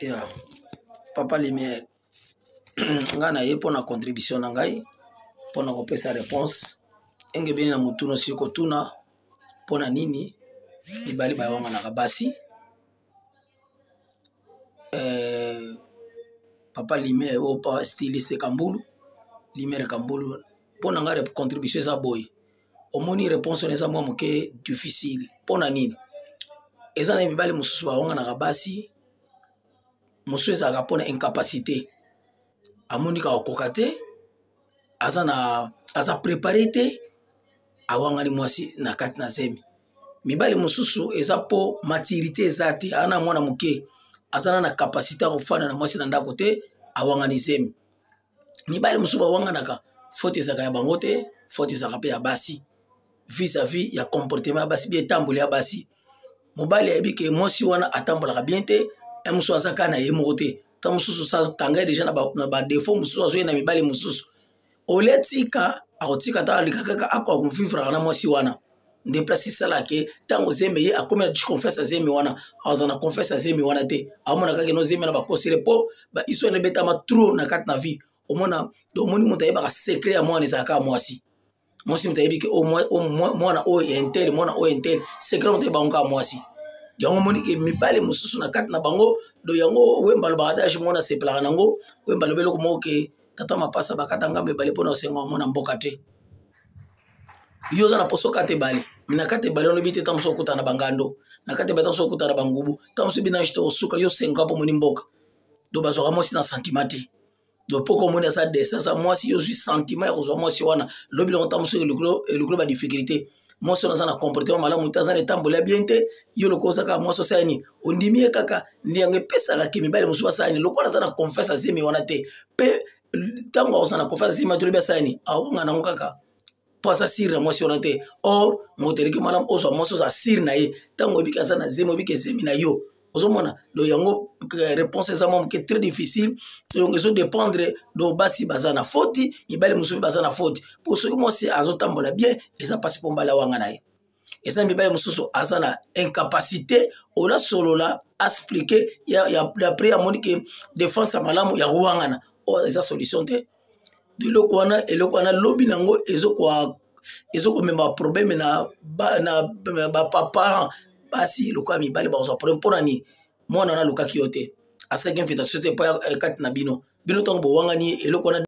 Ya papa lumière, ngai na ye mpo na contribution na ngai mpo na kopesa réponse engebene na motuna osili kotuna: mpo na nini mibali bawanganaka basi? Papa lumière, oyo pa styliste Kambulu, Lumière Kambulu, mpo na ngai contribution eza boye. Omoni, réponse wana eza mwa moke difficile. Mpo na nini? Eza na mibali mosusu bawanganaka basi, mosusu ezalaka mpona incapacité, amoni kaka kokoka te, aza na aza préparé te, awangani mwasi na kati na zemi. Mibali mosusu eza mpo maturité eza te, aza na mwana moke, aza na capacité ya kofanda na mwasi na ndako te, awangani zemi. Mibali mosusu bawanganaka, faute ezalaka ya bango te, faute ezalaka mpe ya basi vis-à-vis ya comportement ya basi, bi etamboli ya basi. Mobali ayebi ke mwasi wana atambolaka bien te, ye mosusu aza kaka na ye moko te, ta mosusu akanga ye déjà na badéfauts mosusu, azoye na mibali mosusu. Olia tika, akotika ta, alika kaka akoka kovivraka na mwasi wana. Nde place esalaka ke ntango zemi ye akomi na confiance ya zemi wana, aza na confiance ya zemi wana te, amona kaka eno zemi wana bakosele mpo bahistoire ebetama trop na kati na vie. Omona, omoni, moto ayebaka secret ya mwana ezalaka kaka mwasi. Mwasi moto ayebi ke mwana oyo un tel, mwana oyo un tel, secret moto ayeba yango kaka mwasi. Yango omoni ke mibali mosusu na kati na bango do yango. Wemba alobaka adage, mwana asepelaka nango. Wemba alobi eloko moko ke tata mapasa bakata ngambo ebale mpona kosenga omona mboka te. Yo oza na poso kata ebale, me na kati ebale olobi te, ta mosu okutana na bangando, na kati ebale ta mosu okutana na bangubu, ta mosu binage te, osuka yo osenga mpo omoni mboka. Do bazwaka mwasi na sentiment te. Donc mpo komoni aza destin, aza mwasi, yo ozwi sentiment ya kozwa mwasi wana, lobi nango ta mosu elukilo badifficulté, mwasi wana aza na comportement malamu te, aza na etamboli ya bien te. Yo lokola oza kaka mwasi, osala nini? Ondimi ye kaka. Nde yango epesaka ke mibali mosusu basala nini? Lokola aza na confiance azemi wana te, mpe ntango akozala na confiance azemi wana, tolobi asala nini? Awanga nango kaka mpo aza sûr na mwasi wana te. Or moto eleki malamu ozwa mwasi oza sûr na ye ntango oyebiki aza na zemi, oyebiki ezemi na yo. Ozomona, donc yango réponse eza mwa moke très difficile. Donc ezodépendre. Donc basi baza na faute, mibali mosusu mpe baza na faute, mpo soki mwasi azotambola bien, eza mpasi mpo mbala wanga na ye. Eza mibali mosusu aza na incapacité olasolola, expliquer, après amoni ke défense ya malamu ya kowangana oyo eza solution te. Eloko wana, eloko wana lobi nango ezokomema problème na baparent basi lokola mibali bakozwa problème. Mpo na nini? Mwana wana alukaki yo te, asalaki invitation te mpo kati na bino. Bino ntango bowangani eloko wana.